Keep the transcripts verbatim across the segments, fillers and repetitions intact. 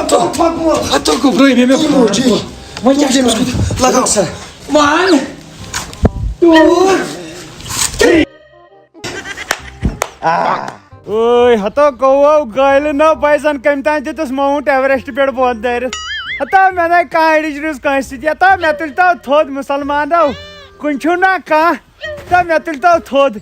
ہتو گوٚبرٲے مےٚ، مےٚ پھوٚٹ۔ وۄنۍ کیٛاہ چھُ کرُن؟ لگاو سا۔ One, two, three. اوے ہتو گوٚو گٲلہِ نہ بھائی، زن کٔمۍ تام دیُتُس ماؤنٹ ایوریسٹ پٮ۪ٹھ بۄن دٲرِتھ۔ ہتا مےٚ نَے کانٛہہ اِنجری روٗز کٲنٛسہِ سۭتۍ۔ ہتا مےٚ تُلۍ تو تھوٚد مُسلمانو، کُنہِ چھُو نا کانٛہہ؟ تہٕ مےٚ تُلۍ تو تھوٚد۔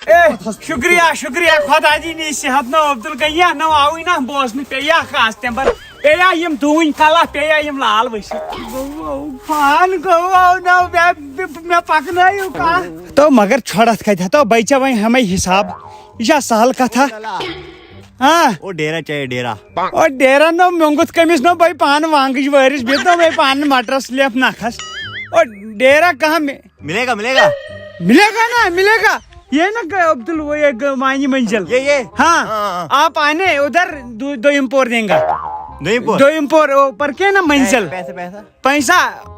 اے، شُکریہ، شُکریہ، خۄدا دِنۍ صحت نو عبدالغنی، نو آوٕے نا بوزنہٕ، پیٚیہِ اکھ خاص تمبر، پیٚیہِ یِم دوٗنۍ کلہ، پیٚیہِ یِم لال ؤسِتھ۔ گوٚو، پان گوٚو، نو مےٚ، مےٚ پکنٲیِو کانٛہہ۔ تو مگر چھۄڑ اتھ کتہِ ہتو بچہ وۄنۍ ہمے حساب، یہِ چھا سہل کتھا؟ ہاں۔ او ڈیرا چاہے ڈیرا۔ او ڈیرا نو میونگت کٔمِس نو بھائی پانہٕ وانگٕج وٲرِس بیٚیہِ نو بھائی پانہٕ مٹرس لیپ نکھس۔ او ڈیرا کہاں مے-، ملے گا، ملے گا۔ ملے گا نا، ملے گا۔ یہ نا کہ عبدال وہ یہ گ-، مانی منزل۔ یہ، یہ۔ ہاں۔ ہاں، ہاں۔ آپ آنے ادھر دو-، دویم پور دیں گا۔ دویم پور؟ دویم پور، اوپر کے نا منزل۔ پیسے، پیسے۔ پیسہ،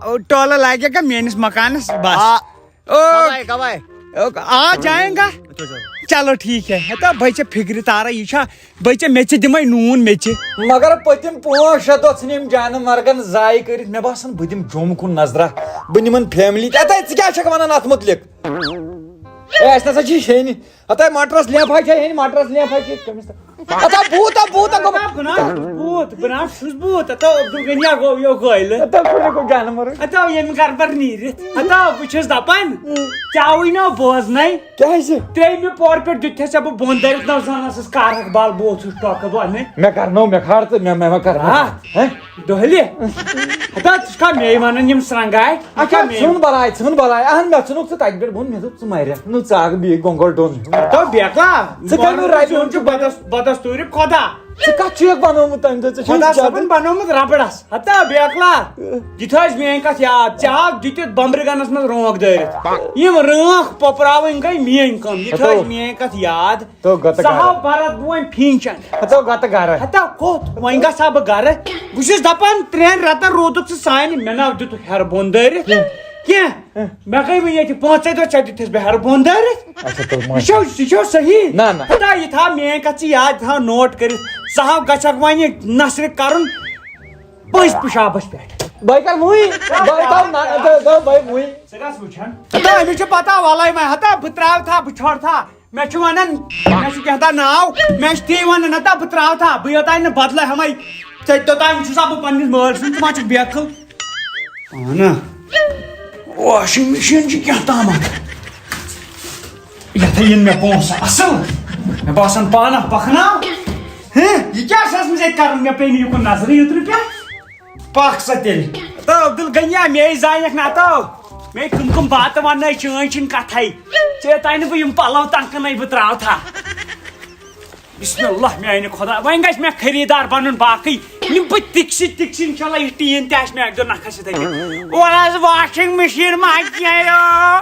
او، ٹولہ لگے گا میٲنِس مکانس بس۔ آ، او، کب آئے، کب آئے؟ او، آ جائیں گا۔ اچھا، اچھا۔ چلو ٹھیک ہے۔ ہتا بھائی ژےٚ فکرِ تارا یہ چھا، بھائی ژےٚ مےٚ ژےٚ دِمے نوٗن مےٚ ژےٚ۔ مگر پٔتِم پانٛژھ شےٚ دۄہ ژھٕنۍ أمۍ جانہٕ مرگن ضایع کٔرِتھ۔ مےٚ باسان بہٕ دِمہٕ جوٚم کُن نظرا، بہٕ نِمن فیملی تہِ۔ ہتا ژٕ کیٛاہ چھکھ ونان اتھ مُتعلق؟ اے، اسہِ نسا چھِ ہیٚنۍ۔ ہتا مٹرس لیفا چھےٚ ہیٚنۍ، مٹرس لیفا چھِ کٔمِس تام۔ ہتا بھوٗت، ہا بھوٗت، ہا گوٚبُر۔ بہٕ نہ چھُس بھوٗت، بہٕ نہ چھُس بھوٗت۔ ہتا عبدالغنی ہا گوٚو یو گٲلۍ۔ ہتا کُنہِ گوٚو جانور۔ ہتا ییٚمہِ گرٕ پٮ۪ٹھ نیٖرِتھ۔ ہتا بہٕ چھُس دپان، ژےٚ آوٕے نہ بوزنَے۔ کیٛازِ؟ ترٛیٚیمہِ پورٕ پٮ۪ٹھ دیُت ژےٚ بہٕ بۄن دٲرِتھ، نہ زانس ٲس کارہک بال بوتھ ہُس ٹۄکہٕ بۄنہٕ۔ مےٚ کرنو، مےٚ کھار ژٕ، مےٚ، مےٚ مہ کر۔ آ۔ ہے؟ دۄہلہِ؟ ہتا ژٕ چھُکھا مے ونان یِم سرنگاے؟ اچھا، ژھٕن بلاے، ژھٕن بلاے۔ اہن، مےٚ ژھٕنُکھ ژٕ تتہِ پٮ۪ٹھ بۄن، مےٚ دوٚپ ژٕ مرکھ نہٕ، ژٕ آکھ بیٚیہِ گۄنٛگل ڈوٚن ہیوٗ۔ ہتا بیکلا، ژٕ کَمیُک ربہِ ہُنٛد چھُکھ بدس-، بدستوٗرِ خۄدا۔ ژٕ کتھ چھُکھ بنومُت تمہِ دۄہ؟ ژےٚ چھُے خۄدا زیادٕ۔ صٲبن بنومُت ربڑس۔ ہتا بیکلا، دِتھ ٲسۍ میٲنۍ کتھ یاد، ژےٚ ہاو دِتِتھ بمبرِ گنس منٛز رٲنٛکھ دٲرِتھ۔ یِم رٲنٛکھ پۄپراوٕنۍ گٔے میٲنۍ کٲم، دِتھ ہتو۔ ٲسۍ میٲنۍ کتھ یاد۔ تو گتہٕ ژٕ ہاو گرٕ۔ برتھ بوے پھِنچن۔ ہتو گتہٕ گرٕ۔ ہتا کوٚت؟ وۄنۍ گژھٕ ہا بہٕ گرٕ۔ بہٕ چھُس دپان، ترٛٮ۪ن رٮ۪تن روٗدُکھ ژٕ سانہِ، مےٚ ناو دِتُکھ ہیرٕ بۄن دٲرِتھ۔ کینٛہہ۔ مےٚ گٔے وۄنۍ ییٚتہِ پانٛژے دۄہ، ژےٚ دِتِتھ مےٚ ہیرٕ بۄن دٲرِتھ۔ اچھا، تُل یہِ ماشا۔ چھو، یہِ چھو صحیح؟ نہ، نہ۔ ہتا یہِ تھاو میٲنۍ کتھ ژٕ یاد، تھاو نوٹ کٔرِتھ۔ ژٕ ہاو گژھکھ وۄنۍ یہِ نثرِ کرُن پٔزۍ پِشابس پٮ۪ٹھ۔ بہٕ کر وُنۍ، بہٕ تھاو نہ، تھاو، تھاو بہٕ وُنۍ۔ ژٕ کس وٕچھان؟ ہتا أمِس چھِ پتہ، وَلَے وۄنۍ، ہتا بہٕ ترٛاو تھا، بہٕ چھۄڑ تھا۔ مےٚ چھُ وَنان، مےٚ چھُ کینٛہہ تام ناو، مےٚ چھُ تی وَنان، ہتا بہٕ ترٛاو تھا، بہٕ یوٚتانۍ نہٕ بدلے ہمے، ژےٚ توٚتانۍ چھُسا بہٕ پننِس مٲلۍ سُنٛد، ژٕ ما چھُکھ بیقل؟ اہن۔ واشنگ مشین چھِ کینٛہہ تامَتھ۔ یَتھ ہے یِن مےٚ پونٛسہٕ اَصٕل۔ مےٚ باسان پانہ پَکناو۔ ہہ، یہِ کیٛاہ چھِ ٲسمٕژ ییٚتہِ کَران؟ مےٚ پیٚیہِ نہٕ یُکُن نظرٕے یوترٕ پٮ۪ٹھ۔ پَکھ سا تیٚلہِ۔ تو عبدالغنیا، مے زانکھ نہ تو۔ مے کٕم کٕم باتہٕ وَننَے، چٲنۍ چھِنہٕ کَتھَے۔ ژےٚ تانۍ نہٕ بہٕ یِم پَلو تَنہٕ کٕنَے بہٕ ترٛاوٕ تھا۔ بسم اللہ میانہِ خدا، وۄنۍ گژھِ مےٚ خریٖدار بنُن باقٕے۔ یِم بہٕ تِکسِتھ تِکسِتھ، انشاءاللہ یہِ ٹیٖن تہِ آسہِ مےٚ اکہِ دۄہ نکھس سۭتۍ۔ اور حظ واشنگ مشین ما کینٛہہ۔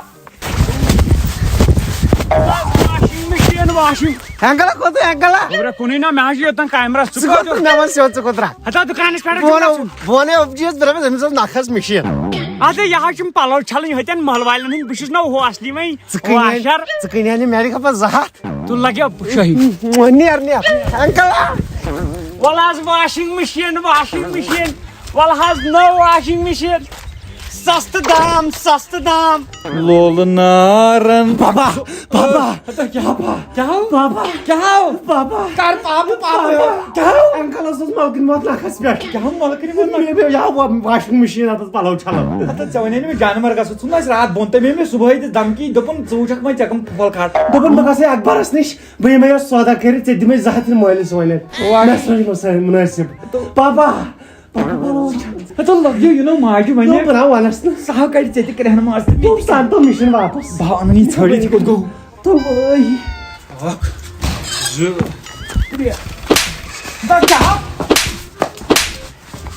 Washing machine, washing. انکل کوٚت، انکل؟ خبرا کُنُے نہ، مےٚ حظ چھُ یوٚتن کیمرہ۔ ژٕ کوٚت، مےٚ وَن سیوٚد، ژٕ کوٚت درٛاکھ؟ ہتا دُکانس پٮ۪ٹھ۔ بہٕ وَنو، بہٕ وَنے أبجیَس، بہٕ دَپَس أمِس ٲس نکھس مشین۔ اَدٕ یہِ حظ چھُم پلو چھلٕنۍ ہتٮ۪ن محلہٕ والٮ۪ن ہٕنٛدۍ، بہٕ چھُس نہ ہُہ اصلی وۄنۍ۔ ژٕ کٕنۍ واشر۔ ژٕ کٕنۍ ہا نہٕ میانہِ خٲطرٕ زٕ ہتھ۔ تُل لگیو شٲہی۔ نیر، نیر۔ انکل۔ وَلہٕ حظ واشنگ مشین، واشنگ مشین۔ وَلہٕ حظ نٔو واشنگ مشین۔ سستہٕ دام، سستہٕ دام۔ لولہٕ نارن۔ بابا، بابا۔ ہتا کیٛاہ با؟ کیٛاہ ہو؟ بابا۔ کیٛاہ ہو؟ بابا۔ کر پاپہٕ پاپہٕ؟ بابا۔ کیٛاہ ہو؟ انکلس اوس ملکن ووت نکھس پٮ۪ٹھ۔ کیٛاہ ہو ملکن ووت نکھس؟ مےٚ پیوٚو یہِ ہا واشنگ مشین اتس پلو چھلان۔ ہتا ژےٚ ونے نہٕ مےٚ جانور گژھو، ژھُن اسہِ راتھ بۄن۔ تٔمۍ أنۍ مےٚ صبحٲے دِژ دھمکی، دوٚپُن ژٕ وٕچھکھ وۄنۍ ژےٚ کٕم پھۄل کھار۔ دوٚپُن بہٕ گژھے اکبرس نِش، بہٕ یِمے یتھ سودا کٔرِتھ، ژےٚ دِمے زٕ ہتھ تہِ مٲلِس وۄنۍ۔ واہ۔ مےٚ سوٗنچ مےٚ سا-، مُنٲسِب۔ تو بابا۔ ہتا لگیو یہِ نو ماجہِ ونے۔ تو بہٕ نہ ونس نہٕ۔ سُہ ہا کڑِ ژےٚ تہِ کرٛہن ماز تہٕ مےٚ تُم تہِ۔ سان تو مِشن واپس۔ بہٕ ہا انہٕ یہِ ژھٲنٛڈِتھ یہِ کوٚت گوٚو۔ تو وٲے۔ اکھ، زٕ، ترٛےٚ۔ بہٕ کیٛاہ ہا؟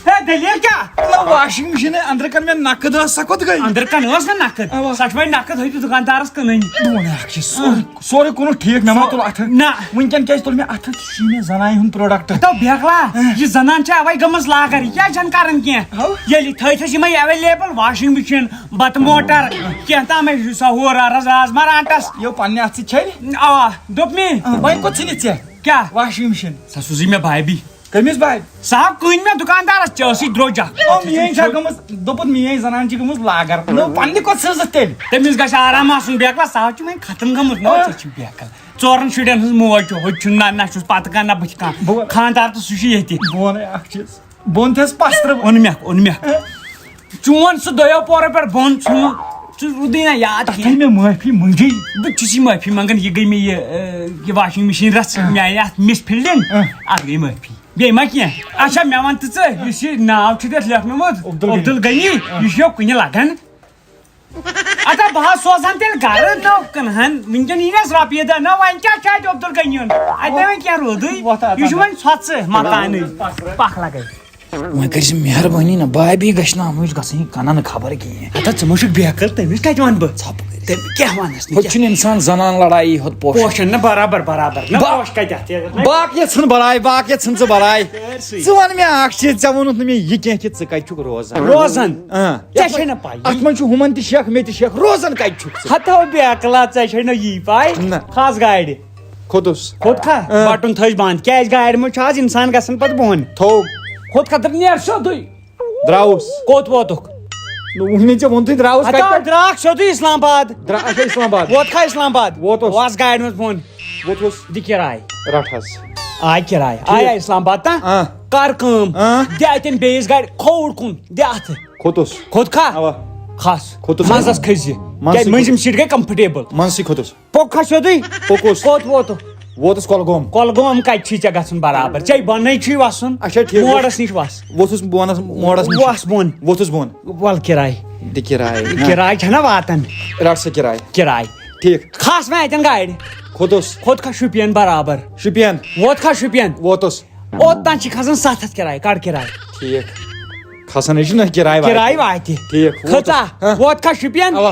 ہے، دٔلیٖل کیٛاہ؟ نہ، واشنگ مشین أنٛدرٕ کَنہِ مےٚ نقد ٲس، سۄ کوٚت گٔے؟ أنٛدرٕ کَنہِ ٲس نہ نقد؟ اَوا۔ سۄ چھِ وۄنۍ نقد ہیٚتِو دُکاندارَس کٕنٕنۍ۔ بہٕ وَنہٕ اَکھ چیٖز، سورُے، سورُے کُنُتھ ٹھیٖک، مےٚ ما تُل اَتھٕ۔ نہ۔ وٕنکٮ۪ن کیٛازِ تُل مےٚ اَتھٕ؟ یہِ چھُے مےٚ زنانہِ ہُنٛد product۔ تو بیکلا، یہِ زنان چھےٚ اَوَے گٔمٕژ لاگر، یہِ کیٛازِ چھَنہٕ کَران کینٛہہ؟ ہاو۔ ییٚلہِ تھٲے تھَس یِمَے available، واشنگ مشین، بَتہٕ موٹر، کینٛہہ تامَے سۄ ہُہ را-، رز-، رازما رانٛٹَس۔ یو پننہِ اَتھٕ سۭتۍ چھَلہِ؟ اَوا، دوٚپ مےٚ۔ آ، وۄنۍ کوٚت ژھٕنِتھ ژےٚ؟ کیٛاہ؟ Washing machine. سۄ سوٗزٕے مےٚ بھابی۔ کٔمِس بھابی؟ سۄ ہا کٕنۍ مےٚ دُکاندارَس، ژےٚ ٲسٕے درٛوٚج اَکھ۔ او، میٛٲنۍ چھا گٔمٕژ، دوٚپُت میٛٲنۍ زنان چھِ گٔمٕژ لاگر۔ نو، پننہِ کوٚت سوٗزٕتھ تیٚلہِ؟ تٔمِس گژھِ آرام آسُن، بیکلا، سۄ ہا چھِ وۄنۍ ختم گٔمٕژ۔ نو، آ۔ ژےٚ چھُ بیکل۔ ژورَن شُرٮ۪ن ہٕنٛز موج چھُ، ہُہ تہِ چھُنہٕ نہ، نہ چھُس پَتہٕ کانٛہہ، نہ بہٕ چھُس کانٛہہ۔ بہٕ وَن-، خانٛدار تہٕ سُہ چھُ ییٚتہِ۔ بہٕ وَنَے اَکھ چیٖز۔ بۄن تھَس پَسترٕ۔ اوٚن مےٚ، اوٚن مےٚ۔ ہہ؟ چون سُہ دۄیو پورو پٮ۪ٹھ بۄن ژھُنمُت، ژٕ روٗدُے نہ یاد تَتھ کینٛہہ۔ تھٲے مےٚ معٲفی مٔنٛگِی۔ بہٕ تہِ چھُس یہِ معٲفی منٛگان، یہِ گٔے مےٚ یہِ، اَ، یہِ واشنگ مشین رَژھ، ہہ۔ میٛانہِ اَتھ misfitting، ہہ۔ اَتھ گٔے معٲفی۔ بیٚیہِ ما کینٛہہ؟ اچھا، مےٚ وَن تہٕ ژٕ، یُس یہِ ناو چھُ تَتھ لیکھنومُت، عبدالغنی۔ عبدالغنی، ہہ۔ یہِ چھُ کُنہِ لَگان؟ اَدٕ بہٕ حظ سوزہن تیٚلہِ گرٕ، نہ کٕنہن۔ وٕنکیٚن یی نہ اَسہِ رۄپیہِ دَہ، نہ وۄنۍ کیٛاہ چھُ اَتہِ عبدالغنیُن؟ اَتہِ نَے وۄنۍ کینٛہہ روٗدُے۔ وۄتھ اَتھ یہِ چھُ منٛز۔ وۄنۍ ژھۄژٕ مکانٕے۔ پَکھ لَگَے۔ وۄنۍ کٔرۍ زِ مہربٲنی نہ، بابی گژھِ نہٕ اَمٕچ گژھٕنۍ کَنَن خبر کِہیٖنۍ۔ ہتا ژٕ ما چھُکھ بیکل، تٔمِس کَتہِ وَنہٕ بہٕ؟ ژھۄپہٕ کٔرِتھ۔ تٔمۍ کیٛاہ وَنَس نہٕ ہوٚتہِ کینٛہہ۔ چھُنہٕ اِنسان زنان لڑایی ہوت پوشان۔ پوشان نہ برابر، برابر۔ نہ با-، پوش کَتہِ اَتھ؟ نہ باقٕے ژھٕن بلاے، باقٕے ژھٕن ژٕ بلاے۔ سٲرسٕے۔ ژٕ وَن مےٚ اَکھ چیٖز، ژےٚ ووٚنُتھ نہٕ مےٚ یہِ کینٛہہ کہِ ژٕ کَتہِ چھُکھ روزان۔ روزان؟ اۭں۔ ژےٚ چھے نہ پَے۔ اَتھ منٛز چھُ ہُمَن تہِ شک، مےٚ تہِ شک، روزان کَتہِ چھُکھ ژٕ؟ ہتو بیکلا، ژےٚ چھے نہ یی پَے۔ نہ۔ کھَس گاڑِ۔ کھوٚت کھا؟ اۭں۔ بَٹُن تھٲوِس بنٛد۔ کیٛازِ گاڑِ منٛز چھُ آز اِنسان گژھان پَتہٕ بۄن۔ تھوٚو۔ کھوٚت کھا؟ تہٕ نیر سیوٚدُے۔ درٛاوُس۔ کوٚت ووتُکھ؟ نہٕ، وُنہِ ژےٚ ووٚنتھٕے درٛاوُس ہتا کَتہِ پٮ۪ٹھ؟ درٛاکھ سیوٚدُے اسلام آباد۔ درٛا-، اچھا، اسلام آباد۔ ووت کھا اسلام آباد؟ ووتُس۔ وَس گاڑِ منٛز بۄن۔ ووتُس۔ دِ کِراے۔ رَٹ حظ۔ آے کِراے۔ ٹھیٖک۔ آے، آے اسلام آباد تام۔ آ۔ کر کٲم۔ آ۔ دِ اَتٮ۪ن بیٚیِس گاڑِ کھووُر کُن۔ دِ اَتھٕ۔ کھوٚتُس۔ کھوٚت کھا؟ اَوا۔ کھَس۔ کھوٚتُس۔ منٛزَس کھٔسۍ زِ۔ منٛزسٕے کیٛازِ مٔنٛزِم کھوٚتُس۔ سیٖٹ گٔے comfortable۔ منٛزسٕے کھوٚتُس۔ پوٚک کھا سیوٚدُے؟ پوٚکُس۔ کوٚت ووتُکھ؟ ووتُس کۄلگوم۔ کۄلگوم کَتہِ چھُے ژےٚ گژھُن برابر؟ ژےٚ بۄنَے چھُے وَسُن۔ اچھا، ٹھیٖک۔ موڑَس نِش وَس۔ ووتُس بۄنَس، موڑَس نِش۔ وَس بۄن۔ ووتُس بۄن۔ وَل کِراے۔ دِ کِراے۔ کِراے چھَنا واتان؟ رَٹ سا کِراے۔ کِراے۔ ٹھیٖک۔ کھَس وۄنۍ اَتٮ۪ن گاڑِ۔ کھوٚتُس۔ کھوٚت کھا شُپین برابر؟ شُپین۔ ووت کھا شُپین؟ ووتُس۔ اوٚت تام چھِ کھسان ستھ ہتھ کِراے، کڑ کِراے۔ ٹھیٖک۔ کھسان ہے چھُ نہ کِراے واتہِ۔ کِراے واتہِ۔ ٹھیٖک۔ کھٔژا؟ ہاں۔ ووت کھا شُپین؟ اوا۔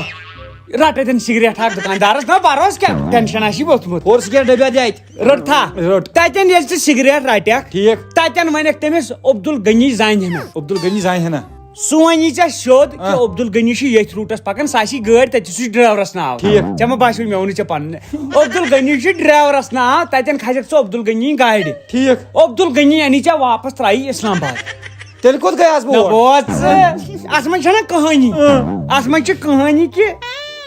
رٹ اتٮ۪ن سگریٹ اکھ دُکاندارس، نہ بروس کیٛاہ، ٹینشن آسی ووٚتھمُت۔ اور سگریٹ ڈبیا دِ اتہِ۔ رٔٹ تھا۔ رٔٹ۔ تتٮ۪ن ییٚلہِ ژٕ سگریٹ رٹکھ، ٹھیٖک۔ تتٮ۪ن ونکھ تٔمِس عبدالغنی زانہِ ہنا۔ عبدالغنی زانہِ ہنا۔ سون یی ژےٚ سیوٚد کہِ آ۔ عبدالغنی چھُ ییٚتھۍ روٗٹس پکان، سۄ آسی گٲڑۍ تٔتی، سُہ چھُ ڈرایورس ناو۔ ٹھیٖک۔ ژےٚ ما باسیو مےٚ ووٚنُے ژےٚ پنُن؟ عبدالغنی چھُ ڈرایورس ناو، تتٮ۪ن کھسکھ ژٕ عبدالغنی گاڑِ۔ ٹھیٖک۔ عبدالغنی اَنی ژےٚ واپس ترٛایی اسلام آباد۔ تیٚلہِ کوٚت گٔیس بہٕ نہ اور؟ بوز ژٕ، اتھ منٛز چھنہ کہانی۔ اۭں۔ اتھ منٛز چھِ کہانی کہِ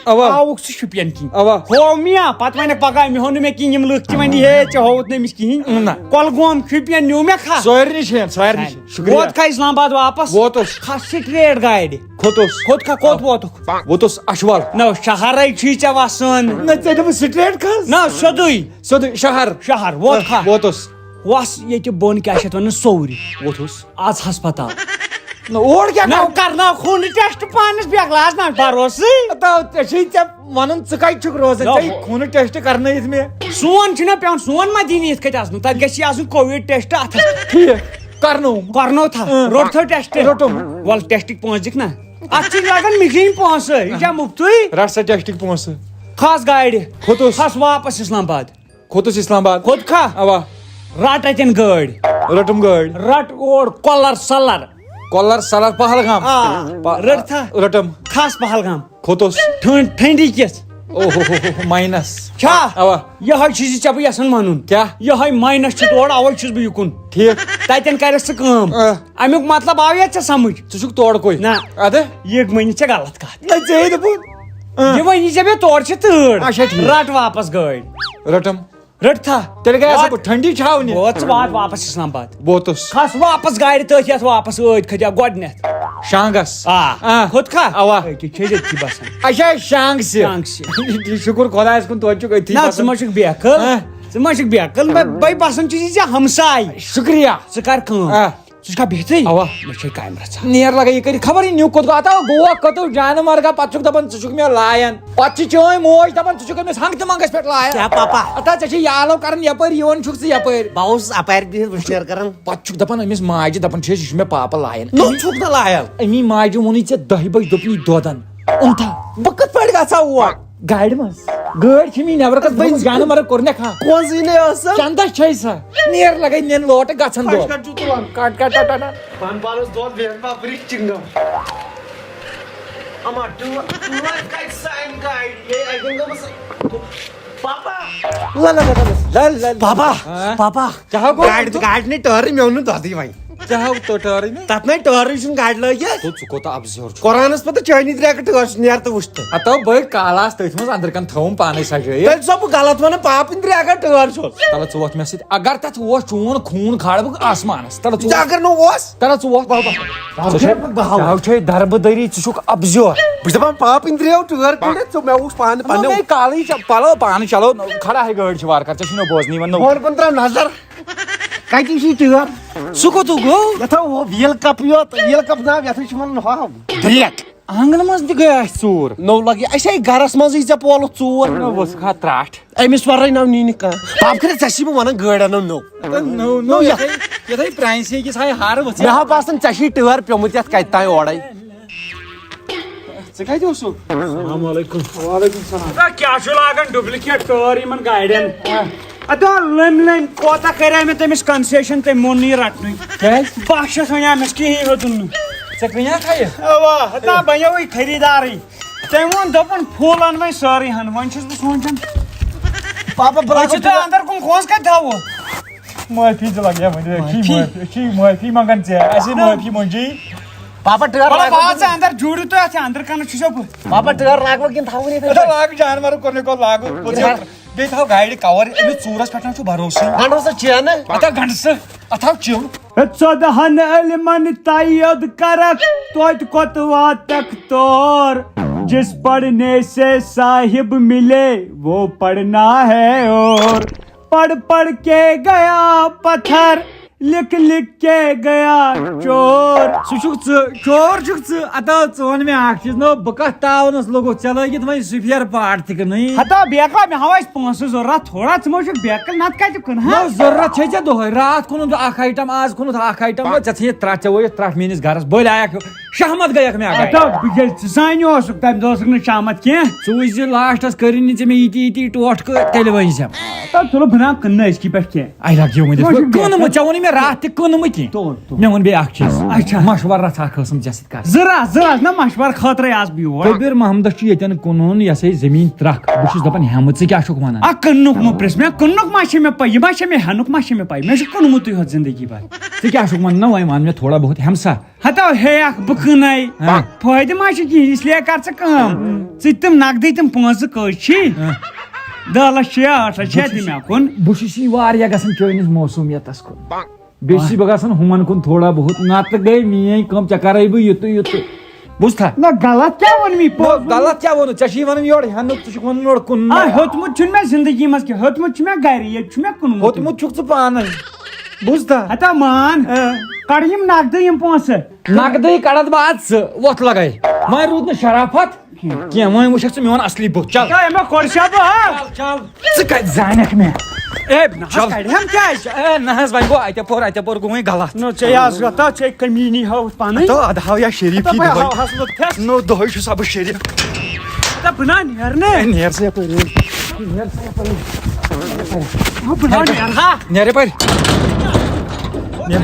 اوا۔ آوُکھ ژٕ شُپین کِنۍ۔ اوا۔ ہوو مےٚ، پتہٕ ونکھ پگاہ مےٚ ہوو نہٕ مےٚ کِہیٖنۍ، یِم لُکھ تہِ ونہِ ہے ژےٚ ہووُتھ نہٕ أمِس کِہیٖنۍ۔ نہ۔ کۄلگوم شُپین نیوٗ مےٚ کھا۔ سارنٕے چھِ یِوان، سارنٕے چھِ۔ شُکریہ۔ ووت کھا اسلام آباد واپس؟ ووتُس۔ کھس سٹریٹ گاڑِ۔ کھوٚتُس۔ کھوٚت کھا، کوٚت ووتُکھ؟ ووتُس اچھوال۔ نہ، شہرے چھُے ژےٚ وسُن۔ نہ، ژےٚ دوٚپُتھ سٹریٹ کھس۔ نہ، سیوٚدُے۔ سیوٚدُے شہر۔ شہر، ووت کھا؟ ووتُس۔ وس ییٚتہِ بۄن کیٛاہ چھِ اتھ ونان، سورِ۔ ووتُس۔ از ہسپتال۔ نہ، اور کیٛاہ نہ، کرٕ؟ کرناو خوٗنہٕ ٹیسٹ پانس، بیکلا، از نہ بروسٕے۔ تو ژےٚ چھُے ژےٚ ونان، ژٕ کتہِ چھُکھ روزان؟ نہ، ژےٚ ہو- خوٗنہٕ ٹیسٹ کرنٲیِتھ مےٚ۔ سون چھُنہ پیوان، سون ما دِنۍ یِتھ کٔنۍ آسُن؟ تتہِ گژھِ آسُن کووِڈ ٹیسٹ اتھس۔ ٹھیٖک۔ کرنووُم۔ کرنو تھا؟ اۭں۔ روٚٹ تھو ٹیسٹ؟ روٚٹُم۔ ول ٹیسٹٕکۍ پونٛسہٕ دِکھ نہ۔ اتھ چھِ لگان مِشیٖن پونٛسہٕ، یہِ چھا مُفتٕے؟ رٹ سا ٹیسٹٕکۍ پونٛسہٕ۔ کھس گاڑِ۔ کھوٚتُس۔ کھس واپس اسلام آباد۔ کھوٚتُس اسلام آباد۔ کھوٚت کھا؟ اوا۔ رٹ اتٮ۪ن گٲڑۍ۔ رٔٹٕم گٲڑۍ۔ رٹ اور کۄلر سلر۔ کۄلر سلر پہلگام۔ آ، پا-، رٔٹ تھا؟ رٔٹٕم۔ کھس پہلگام۔ کھوٚتُس۔ ٹھنڈ، ٹھنڈی کِژھ؟ اوہ ہو ہو ہو، ماینس۔ چھا؟ اوا۔ یہے چھُ زِ ژےٚ بہٕ یژھان ونُن۔ کیٛاہ؟ یہے ماینس چھُ تورٕ، اوے چھُس بہٕ یُکُن۔ ٹھیٖک۔ تتٮ۪ن کرکھ ژٕ کٲم۔ آ۔ امیُک مطلب آو یا ژےٚ سمجھ؟ ژٕ چھُکھ تورٕ کُے۔ نہ۔ ادٕ؟ یہِ مٔنی ژےٚ غلط کتھ۔ نہ، ژےٚ ہے دوٚپُتھ۔ آ۔ یہِ مٔنی ژےٚ مےٚ تورٕ چھِ تۭر۔ اچھا، ٹھیٖک۔ رٹ واپس گٲڑۍ۔ رٔٹٕم۔ رٔٹ تھا؟ تیٚلہِ گٔیے سا وات۔ بہٕ ٹھنڈی چھاونہِ۔ ووت ژٕ، وات واپس اسلام آباد۔ ووتُس۔ کھس واپس گاڑِ تٔتھۍ یتھ واپس ٲدۍ کھٔتۍ گۄڈٕنیتھ۔ شانگس۔ آ۔ آ۔ کھوٚت کھا؟ اوا۔ أکہِ چھے ییٚتھی بسان۔ اچھا، شانگ سے۔ شانگ سے۔ شُکُر خۄدایس کُن، توتہِ چھُکھ أتھی نہ، بسان۔ ژٕ ما چھُکھ بیکل۔ آ۔ ژٕ ما چھُکھ بیکل؟ بے، بے بسان چھُے ژےٚ ہمساے۔ شُکریہ۔ ژٕ کر کٲم۔ آ۔ ژٕ چھُکھا بِہتھٕے؟ اوا، مےٚ چھے کامہِ رژھا۔ نیر لگا یہِ کٔرِتھ، خبر یہِ نیوٗ کوٚت گوٚو۔ اتا گوٚوا کتو جانہٕ مرگا، پتہٕ چھُکھ دپان ژٕ چھُکھ مےٚ لایان۔ پتہٕ چھِ چٲنۍ موج دپان ژٕ چھُکھ أمِس ہنٛگہٕ تہٕ منٛگس پٮ۪ٹھ لایان۔ کیٛاہ پاپا؟ اتا ژےٚ چھے یالو کران یپٲرۍ، یِوان چھُکھ ژٕ یپٲرۍ۔ بہٕ اوسُس اپارِ بِہِتھ وٕشنیر کران۔ پتہٕ چھُکھ دپان أمِس ماجہِ، دپان چھِ أسۍ، یہِ چھُ مےٚ پاپہٕ لایان۔ نوٚو چھُکھ نہٕ لایان۔ امی ماجہِ ووٚنُے ژےٚ دہہِ بجہِ دوٚپُن یہِ دۄدن۔ اوٚنتھا۔ بہٕ کِتھ پٲٹھۍ گژھٕ ہا اور؟ گاڑِ منٛز۔ گٲڑۍ چھِ مےٚ نٮ۪برٕ کَتھ بہٕ جانہٕ مَرٕ کوٚر مےٚ کھا۔ پونٛسہٕ یی نہٕ ٲسَن۔ چندس چھے سا۔ نیر لگے نین لوٹہٕ گژھن دۄب۔ کَٹ کَر ژٕ تُلان۔ Cut, cut, cut, cut. پان پانس دۄد بیٚہن پاپرِک چِنٛگم۔ اما، ٹٲر، ٹٲر کَتہِ سانہِ گاڑِ؟ یے اَتٮ۪ن گٔمٕژ۔ پاپا۔ لَ، لَ، لَ، لَ، لَ، لَ، لَ۔ پاپا، ہاں؟ پاپا۔ کیٛاہ ہو گوٚو؟ گاڑِ، گاڑِ نہٕ ٹٲرٕے، مےٚ اوٚن نہٕ دۄدٕے وۄنۍ۔ کیٛاہ ہو تو ٹٲرٕے نہٕ؟ تَتھ نَے ٹٲرٕے چھُنہٕ گاڑِ لٲگِتھ۔ تو ژٕ کوٗتاہ ابزیور چھُکھ۔ قرآنَس پَتہٕ چٲنی درٛٮ۪کہٕ ٹٲر چھِ، نیر تہٕ وٕچھ تہٕ۔ ہتو بٔلۍ کالہٕ آسہٕ تٔتھۍ منٛز أنٛدرٕ کَنہِ تھٲوٕم پانَے سجٲیِتھ۔ تیٚلہِ چھُسو بہٕ غلط وَنان، پاپہٕ أنٛدرِ اگر ٹٲر چھُس۔ تَلہٕ ژٕ ووٚتھ مےٚ سۭتۍ، اگر تَتھ اوس چون خوٗن کھالہٕ بہٕ آسمانَس۔ تَلہٕ ژٕ ژٕ ووٚتھ۔ اگر نہٕ اوس۔ تَلہٕ ژٕ ووٚتھ۔ بہٕ ہاوٕ۔ ژٕ چھے، بہٕ ہاوٕ۔ ژٕ ہاو چھے دربٕدٔری، ژٕ چھُکھ ابزیور۔ بہٕ چھُس دَپان، پاپہٕ أنٛدرِ آو ٹٲر کٔڑِتھ، ژٕ مےٚ وُچھ پانہٕ نہ، پنٛنیو۔ مےٚ کالٕے چھےٚ پَلو پانہٕ چلو، کھڑا ہے گٲڑۍ چھِ وارٕ کارٕ، ژےٚ چھُے نہٕ بوزنٕے وۄنۍ نوٚو۔ بۄن کُن ترٛاو نظر۔ کَتہِ چھِ یہِ ٹٲر؟ سُہ کوٚت گوٚو؟ یَتھ ہا او ویل کَپ یوت، ویل کَپ ناو، یَتھ حظ چھِ وَنان ہۄ۔ برٛیک۔ آنٛگنہٕ منٛز تہِ گٔے اَسہِ ژوٗر۔ نوٚو لَگہِ اَسہِ ہے گَرَس منٛزٕے ژےٚ پولُتھ ژوٗر۔ نہ، ؤژھ کھا ترٛٹھ۔ أمِس وَرٲے نہ نی نہٕ کانٛہہ۔ پاپہٕ کٔرِتھ ژےٚ چھی بہٕ وَنان گٲڑۍ اَنو نٔو۔ نٔو، نٔو، نٔو یَتھ۔ یَتھَے، یَتھَے پرٛانسے کِس آیہِ ہار ؤژھ۔ مےٚ ہا باسان ژےٚ چھی ٹٲر پیوٚمُت یَتھ کَتہِ تام اورَے۔ ژٕ کَتہِ اوسُکھ؟ السلام علیکم۔ وعلیکم السلام۔ نہ، کیٛاہ چھُ لاگان ڈُپلِکیٹ ٹٲر یِمن گاڑٮ۪ن؟ ہاں۔ ادا لٔمۍ لٔمۍ کوتاہ کَرے مےٚ تٔمِس کنسیشن، تٔمۍ مون نہٕ یہِ رَٹنُے۔ کیٛازِ؟ بہٕ چھَس وَنان، مےٚ چھُ کِہیٖنۍ ہیوٚتُن نہٕ۔ ژےٚ کٕنیٛاکھا یہِ؟ اوا، ہتا بَنیووُے خریٖدارٕے۔ تٔمۍ ووٚن، دوٚپُن، پھوٗل اَن وۄنۍ سٲرٕے ہَن۔ وۄنۍ چھُس بہٕ سونٛچان، پاپا، بہٕ وۄنۍ چھُ لاگہٕ تۄہہِ اَندر کُن کھوژ کَتہِ تھاوو؟ معٲفی تہِ لگہِ ہا وۄنۍ، أسۍ چھِ معٲفی؟ معٲفی، أسۍ چھِ معٲفی منٛگان ژےٚ، اَسہِ ہے معٲفی مٔنٛجی۔ پاپا، ٹٲر وَلہٕ لاگو بہٕ آس کِنہٕ؟ اَندر جوٗڑِو تُہۍ اَتھ اَندر کَنَس چھُ سا بہٕ۔ پاپا، ٹٲر لاگو کِنہٕ تھاوو نہٕ یِتھَے اَدٕ پٲٹھۍ؟ لاگ جانوَرو کوٚر نہٕ کوٚر لاگو، کوٚر ژےٚ۔ بیٚیہِ تھاو گاڑِ کَوَر، أمِس ژوٗرَس پٮ۪ٹھ نہ چھُ بھروسٕے۔ گنٛڈٕ سا چینہٕ۔ اَتھ ہا گنٛڈٕ سا، اَتھ ہاو چِو۔ ژۄدہن علمن تیٚد کرکھ، توتہِ کوٚت واتکھ تور۔ جس پڑھنے سے صاحب ملے، وہ پڑھنا ہے اور۔ پڑھ پڑھ کے گیا پتھر، لکھ لکھ کے گیا چور۔ سُہ چھُکھ ژٕ، چور چھُکھ ژٕ۔ اَتاو ژٕ وَن مےٚ اَکھ چیٖز، نو بہٕ کَتھ تاونَس لوٚگُتھ، ژےٚ لٲگِتھ وۄنۍ سُپیر پارٹ تہِ کٕنٕنۍ۔ ہتا بیکھا، مےٚ ہاو اَسہِ پونٛسہٕ ضوٚرَتھ تھوڑا، ژٕ ما چھُکھ بیکٕل، نَتہٕ کَتہِ کٕنہٕ ہا؟ نو ضوٚرَتھ چھے ژےٚ دۄہَے، راتھ کٕنُن ژےٚ اَکھ آیٹَم، آز کٕنُتھ اَکھ آیٹَم، ژےٚ ژھٕنہِ ترٛٹھ، ژےٚ وٲیِتھ ترٛٹھ میٛٲنِس گَرَس، بٔلۍ آیَکھ شہمت گٔیَکھ مےٚ اَکھ اَتھ آیٹَم۔ آو، ییٚلہِ ژٕ زانہِ اوسُکھ، تَمہِ دۄہ ٲسٕکھ نہٕ شامَتھ کینٛہہ۔ ژٕ وٕچھ زِ لاسٹَس کٔرِنۍ نہٕ ژےٚ مےٚ یِتی یِتی ٹوٹھ کہٕ، تیٚلہِ ؤنۍ زِ۔ تَتھ تُلہٕ بہٕ نہ کٕننہٕ أزکی پٮ۪ٹھ کینٛہہ۔ اَے لَگ یہِ ؤنِتھ، وۄنۍ چھُ کٕنہٕ بہتر۔ مہٕ، ژےٚ ووٚنُے مےٚ راتھ تہِ کٕنہٕ مہٕ کینٛہہ۔ تُل، تُل۔ مےٚ ووٚن بیٚیہِ اَکھ چیٖز۔ اچھا۔ مَشوَرٕ رَژھا اَکھ ٲسٕم ژےٚ سۭتۍ کَرٕنۍ۔ زٕ رَژھ، زٕ رَژھ نہ مَشوَرٕ خٲطرَے آس بہٕ یور۔ کبیٖر محمدَس چھُ ییٚتٮ۪ن کٕنُن یہِ ہسا یہِ زٔمیٖن ترٛکھ۔ بہٕ چھُس دَپان ہٮ۪مہٕ، ژٕ کیٛاہ چھُکھ وَنان؟ اَکھ کٕننُک مہٕ پرٛژھ مےٚ، کٕننُک ما چھِ مےٚ پَے، یہِ ما چھِ مےٚ ہٮ۪نُک ما چھِ مےٚ پَے، مےٚ چھُ کٕنمُتٕے ہوٚت زِندگی بھر۔ ژٕ کیٛاہ چھُکھ وَنان نہ وۄنۍ وَن مےٚ تھوڑا بہت ہٮ۪مہٕ سا۔ ہتو ہے اکھ بہٕ کٕنَے۔ ہاں۔ فٲیدٕ ما چھُ کِہیٖنۍ، اس لیے کر ژٕ کٲم۔ ژٕ تِم نقدٕے تِم پونٛسہٕ کٔژ چھی؟ ہاں۔ دَہ لَچھ چھِ یا ٲٹھ لَچھ چھِ یا بہٕ چھُس، تٔمۍ کُن۔ بہٕ چھُس یی واریاہ گژھان چٲنِس موسوٗمیتَس کُن۔ بیٚیہِ چھُس بہٕ گژھان ہُمَن کُن تھوڑا بہت، نَتہٕ گٔے میٛٲنۍ کٲم، ژےٚ کَرَے بہٕ یُتُے یُتُے۔ بوٗزتھا؟ نہ، غلط کیٛاہ ووٚن مےٚ؟ نہ، پوٚز ووٚن۔ غلط کیٛاہ ووٚنُتھ؟ ژےٚ چھُے وَنان یورٕ ہٮ۪نُک، ژٕ چھُکھ وَنان یورٕ کُنُن۔ آ، ہیوٚتمُت چھُنہٕ مےٚ زِندگی منٛز کینٛہہ، ہیوٚتمُت چھُ مےٚ گَرِ، ییٚتہِ چھُ مےٚ کُنمُت۔ ہوٚتمُت چھُکھ ژٕ پانَے۔ بوٗزتھا؟ ہتا مان، اۭں۔ کَڑٕ یِم نقدٕ یِم پونٛسہٕ۔ نقدٕے کَڑَتھ بہٕ اَتھ ژٕ، وۄتھ لَگَے۔ وۄنۍ روٗد نہٕ شرافت کینٛہہ، وۄنۍ وٕچھَکھ ژٕ میون اَصلی بُتھ۔ چل۔ ہے، مےٚ کوٚر شا بہٕ، ہا؟ چل، چل۔ ژٕ کَتہِ زانَکھ مےٚ؟ اے، نہ حظ، چل۔ کَڑِہَم کیٛازِ؟ اے، نہ حظ، وۄنۍ گوٚو اَتہِ اَپور، اَتہِ اَپور گوٚو وۄنۍ غلط۔ نہ، ژےٚ آز وۄتھا، ژےٚ کٔمیٖنی ہٲوٕتھ پَنٕنۍ۔ تو اَدٕ ہاو یا شریٖفی تَپٲرۍ دۄہَے۔ ہاو حظ لوٚگ تھٮ۪س۔ نو دۄہَے چھُس بہٕ شریٖف۔ دَپ بہٕ نا نیرٕ نہٕ۔ اے، نیر سا یَپٲرۍ، نیر سا یَپٲرۍ۔ ہاو بہٕ نا نیرٕ ہا۔ نیر یَپٲرۍ۔ نیر۔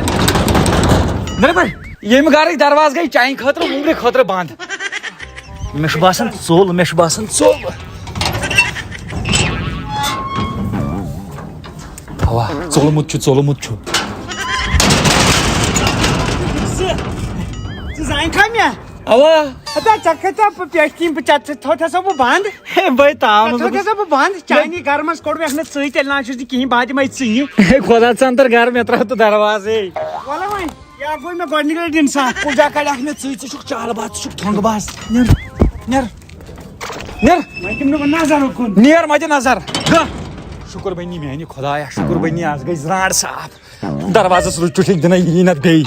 نیر یَپٲرۍ۔ ییٚمہِ گَرٕکۍ دروازٕ گٔے چانہِ خٲطرٕ، وُمرِ خٲطرٕ بنٛد۔ مےٚ چھُ باسان ژوٚل، مےٚ چھُ باسان ژوٚل۔ اوا، ژوٚلمُت چھُ، ژوٚلمُت چھُ۔ ژٕ، ژٕ زانکھا مےٚ؟ اوا۔ ہتا، ژےٚ کھژا پہ-، پٮ۪ٹھۍ کِنۍ بہٕ ژےٚ، ژےٚ تھوٚو تھسا بہٕ بنٛد؟ ہے، بٔے تاو ژےٚ نہٕ تھوٚو بہٕ۔ تھسا بہٕ بنٛد؟ چانی گرٕ منٛز کوٚڑ مےٚ نہٕ ژٕے، تیٚلہِ نہ چھُس نہٕ کِہیٖنۍ، بہٕ دِمَے ژٕے۔ ہے، خۄدا ژٕ اَنتر گرٕ، مےٚ ترٛاو تہٕ دروازے۔ وَلہٕ وۄنۍ۔ یا گوٚو مےٚ گۄڈٕنِکۍ لَٹہِ اِنسان۔ کُنہِ جایہِ کَڑیٛاکھ مےٚ ژٕے، ژٕ چھُکھ چالہٕ باز، ژٕ چھُکھ تھۄنٛگہٕ باز۔ نیر، نیر، نیر۔ وۄنۍ دِمہٕ نہٕ بہٕ نظر اُکُن۔ نیر، مَہ دِ نظر۔ گہ۔ شُکُر بَنی میٛانہِ خۄدایا، شُکُر بَنی، آز گٔے زرٛانٛٹھ صاف۔ دروازَس رُکِتھ دِنَے یی نہ بیٚیہِ۔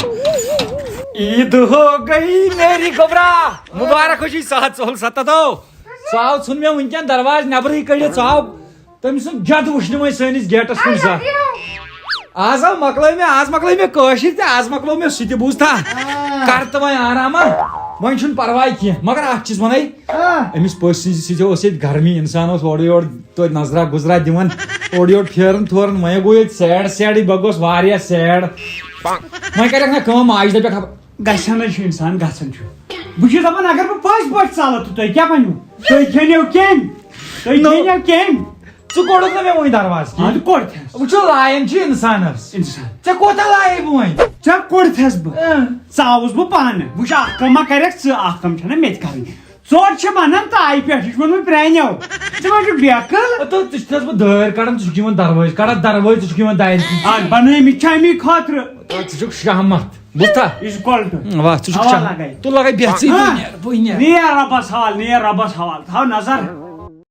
عید ہو گئی میری گوبرا۔ مُبارک ہو جی، سَتھ ژۄل سَتَتھ ہو۔ ژٕ آو، ژھُن مےٚ وٕنکٮ۪ن دروازٕ نٮ۪برٕے کٔڑِتھ، ژٕ آو۔ تٔمۍ سُنٛد جد وٕچھ نہٕ وۄنۍ سٲنِس گیٹَس کُن زانٛہہ۔ آز آو، مۄکلٲے مےٚ، آز مۄکلٲے مےٚ کٲشِر تہِ، آز مۄکلٲو مےٚ سُہ تہِ، بوٗزتھا؟ آ۔ کر تہٕ وۄنۍ آرامہ، وۄنۍ چھُنہٕ پرواے کینٛہہ، مگر اَکھ چیٖز وَنَے، آ۔ أمِس پٔژھۍ سٕنٛزِ سۭتۍ اوس ییٚتہِ گرمی، اِنسان اوس اورٕ یورٕ توتہِ نظرا گُزرا دِوان، اورٕ یورٕ پھیران تھوران، وۄنۍ گوٚو ییٚتہِ سیڈ سیڈٕے، بہٕ گوٚوُس واریاہ سیڈ۔ وۄنۍ کَرٮ۪کھ نہ کٲم، ماجہِ دَپٮ۪کھ، گژھان حظ چھُ اِنسان، گژھان چھُ۔ بہٕ چھُس دَپان، اگر بہٕ پٔزۍ پٲٹھۍ ژَلہٕ تہٕ تُہۍ کیٛاہ وَنِو؟ تُہۍ کھیٚنِو کیٚمۍ؟ تُہۍ نو۔ کھیٚنِو کیٚمۍ؟ ژٕ کوٚڑُکھ نہٕ مےٚ وۄنۍ دروازٕ کینٛہہ۔ اَدٕ کوٚڑ تھَس۔ وٕچھِو، لایان چھُ اِنسانَس۔ اِنسان۔ ژےٚ کوٗتاہ لایے بہٕ وۄنۍ؟ ژےٚ کوٚڑ تھَس بہٕ۔ اۭں۔ ژاوُس بہٕ پانہٕ۔ وٕچھ، اَکھ کٲم ما کَرٮ۪کھ ژٕ، اَکھ کٲم چھَنہ مےٚ تہِ کَرٕنۍ۔ ژوٚٹ چھِ بَنان تایہِ پٮ۪ٹھ، یہِ چھُ ووٚنمُت پرٛانیو۔ ژٕ ما چھُکھ بیقٕل؟ ہتو، ژٕ چھُکھ تھَس بہٕ دٲرۍ کَڑان، ژٕ چھُکھ یِوان دروازٕ، کَڑان دروازٕ، ژٕ چھُکھ یِوان دارِ کِنۍ۔ اَتھ بَنٲومٕتۍ چھِ اَمی خٲطرٕ۔ ہتو، ژٕ چھُکھ شہمت۔ بوٗزتھا؟ یہِ چھُ کۄلٹہٕ۔ واہ، ژٕ چھُکھ اَوا شہمت۔ لَگَے۔ تُل لَگَے بیٚہہ ژٕے، بہٕ ہاں۔ نیرٕ، بہٕ نیرٕ۔ نیر رۄبَس حوال، نیر رۄبَس حوال، تھاو نظر۔